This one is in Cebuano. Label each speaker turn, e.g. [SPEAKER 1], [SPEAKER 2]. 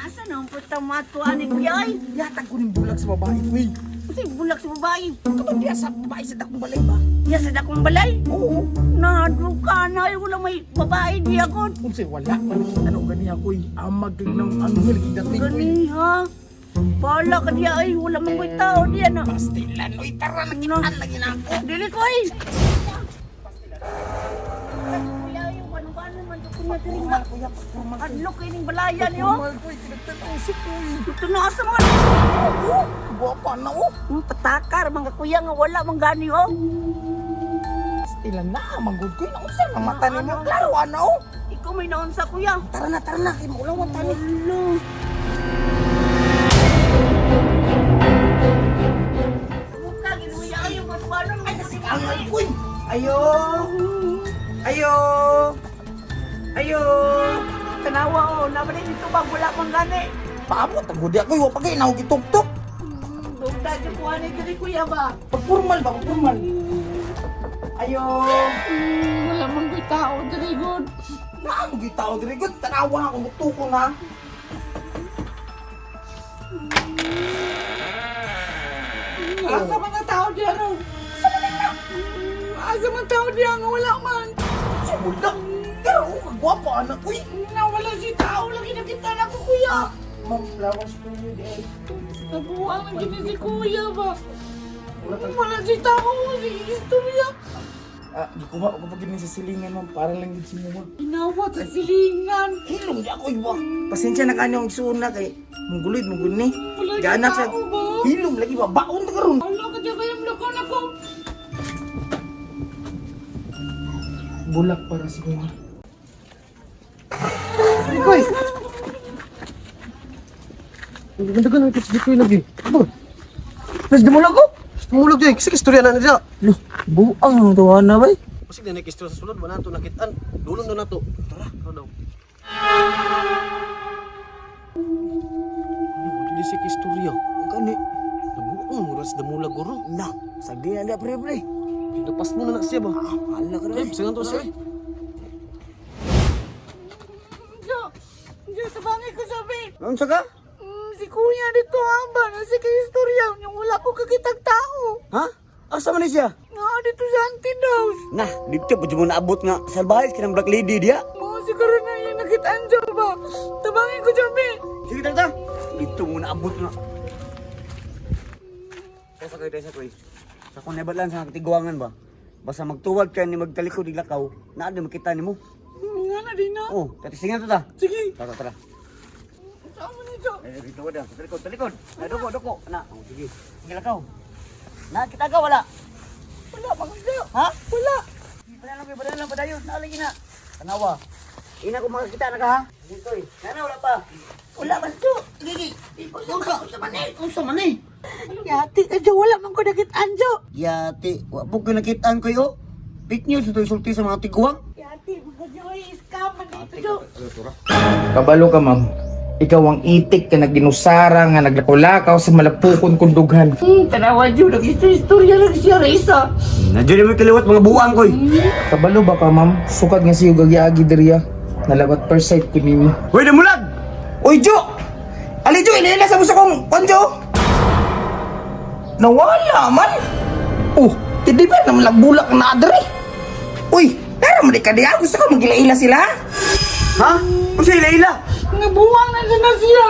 [SPEAKER 1] Asa na ang puta mato ani kuya ay?
[SPEAKER 2] Yatag ko ning bulag sa babae ko eh.
[SPEAKER 1] Unsay bulak sa babae?
[SPEAKER 2] Katong diya sa babae sa dakong balay ba?
[SPEAKER 1] Diya sa dakong balay.
[SPEAKER 2] Oo.
[SPEAKER 1] Nahadlok ka na ay wala may babae diya kon.
[SPEAKER 2] Unsay wala man nakita na og ganiha ko eh. Amag kay nang anghel gidating ko eh.
[SPEAKER 1] Gani ha? Bala ka diya ay wala man ko'y tao diya na.
[SPEAKER 2] Pastilan oy, tara nakitaan lagi na ako.
[SPEAKER 1] Dili ko ay. Kuya ay wano-wano man ko kunya diri
[SPEAKER 2] Formal kuya, formal.
[SPEAKER 1] Adlok kay ning balayan yo.
[SPEAKER 2] Formal ko eh, kinagtan-usok ko eh.
[SPEAKER 1] Ito na asa mga
[SPEAKER 2] Oo, guwapa na oh.
[SPEAKER 1] Patakar mga kuya nga wala man gani oh.
[SPEAKER 2] Pastilan na, manggod ko eh. Naunsa nang mata nimo? Klaro ana oh.
[SPEAKER 1] Ikaw may naon sa kuya.
[SPEAKER 2] Tara na, kay maulawan tani.
[SPEAKER 1] Wala. Buka ginuya ay wano-wano man
[SPEAKER 2] Ay, kasi angal ko eh. Ayo. Ayo. Ayo.
[SPEAKER 1] Tanawa oh, naman dito ba wala man gani.
[SPEAKER 2] Paabot ang gudi ako, wa pa kay naog ituktok.
[SPEAKER 1] Dugta jud ko ani diri kuya ba.
[SPEAKER 2] Pag formal ba, pag formal. Ayo.
[SPEAKER 1] Wala man ko'y tao diri gud.
[SPEAKER 2] Naamo gyud tao diri gud, tanawa akong tukon ha.
[SPEAKER 1] Asa man ang tao diya ron? Asa man ang Asa man tao diya nga wala man.
[SPEAKER 2] Sa wala. Pero oh, kagwapa anak ko eh.
[SPEAKER 1] Nawala si tao lagi nakita na ko kuya.
[SPEAKER 2] Ma'am, flowers for you day.
[SPEAKER 1] Nabuang na gini si kuya ba? Wala si tao, si istorya.
[SPEAKER 2] Ah, gikuha ko pag sa silingan ma'am, para lang gid si mo.
[SPEAKER 1] Inawat sa silingan.
[SPEAKER 2] Hilong di ako iwa. Pasensya na kanyo ang isuon na kay mungguloy munggun ni.
[SPEAKER 1] Wala si
[SPEAKER 2] Gaanak sa
[SPEAKER 1] tao ba?
[SPEAKER 2] hilong lagi ba baon ta karon.
[SPEAKER 1] Wala ka dyan kayang lakaw na ko.
[SPEAKER 2] Bulak para si mo. Koy.
[SPEAKER 3] Ang ganda ka ng dito lagi. Abo,
[SPEAKER 2] Mas dumulag ko.
[SPEAKER 3] tumulog di. Kasi istorya na nila.
[SPEAKER 2] Loh, buang ang tuwa na bay.
[SPEAKER 3] Kasi na istorya sa sulod, wala nato nakitaan. Dulon na nato. Tara, tara daw. Ano, di siya istorya.
[SPEAKER 2] Kani
[SPEAKER 3] Nabuang mo ras damulag guro.
[SPEAKER 2] na, sagdi na dia pre pre.
[SPEAKER 3] Pinapas mo na na siya ba?
[SPEAKER 2] Hala ka
[SPEAKER 3] Ay, singan to siya.
[SPEAKER 1] Diyo, diyo, sabangin ko sabi.
[SPEAKER 2] Unsa ka?
[SPEAKER 1] Si kuya dito amba, nasa kay istorya. Yung wala ko kakitag tao.
[SPEAKER 4] Ha? Asa man ni siya?
[SPEAKER 1] Nga dito sa Antin House.
[SPEAKER 4] Nah, dito pa mo naabot nga salbahe kanang Black Lady diya.
[SPEAKER 1] Mga siguro na yung nakitaan siya ba? Tabangin ko sabi.
[SPEAKER 4] Sige tara. Ta. Dito mo naabot nga. Tesa koy, tesa koy. Sa kung nabalan sa katiguangan ba? Basta magtuwag ka ni magtalikod iglakaw, naa di makita nimo.
[SPEAKER 1] Nga na din na.
[SPEAKER 4] Oh, tatisingan to ta.
[SPEAKER 1] Sige.
[SPEAKER 4] Tara, tara.
[SPEAKER 1] Saan mo nito?
[SPEAKER 4] Eh, dito da. Talikod, talikod. Na duko, duko. Na, oh, sige. Sige lakaw. Na kita ka wala.
[SPEAKER 1] Wala, mga siya.
[SPEAKER 4] Ha?
[SPEAKER 1] Wala.
[SPEAKER 4] Padayon lang, padayon lang, padayon. Naa lagi na. Tanawa. Ina ko makakita na ka ha. Dito eh. Nana wala pa.
[SPEAKER 1] Wala man siya.
[SPEAKER 4] Sige, sige. Unsa, unsa man eh? Unsa man eh?
[SPEAKER 1] Yati ka dyan, wala man ko nakitaan siya.
[SPEAKER 4] Yati, wa po ko nakitaan ko yo. Fake news ito sulti sa mga tiguang.
[SPEAKER 1] Yati, mga siya, ay, scam man dito siya.
[SPEAKER 2] Kabalo ka ma'am. Ikaw ang itik ka nagginusara nga naglakulakaw sa malapukon kong dughan.
[SPEAKER 1] Tanawa dyan, nag-istorya lang siya, Reza.
[SPEAKER 4] Nadyo mo kaliwat mga buang ko.
[SPEAKER 2] Kabalo ba ka ma'am? Sukad nga siyo gagiagi diriya. Nalabat first sight ko nimo.
[SPEAKER 4] Hoy, damulag!
[SPEAKER 2] Uy, Jo! Ali, Jo! Ilaila sa busa kong konjo! Nawala man! Oh, hindi ba naman lagbulak na adre? Uy, pero mo di ka diya. Gusto ko magilaila sila.
[SPEAKER 4] Ha? Unsa ila-ila?
[SPEAKER 1] Nabuwang na siya na siya.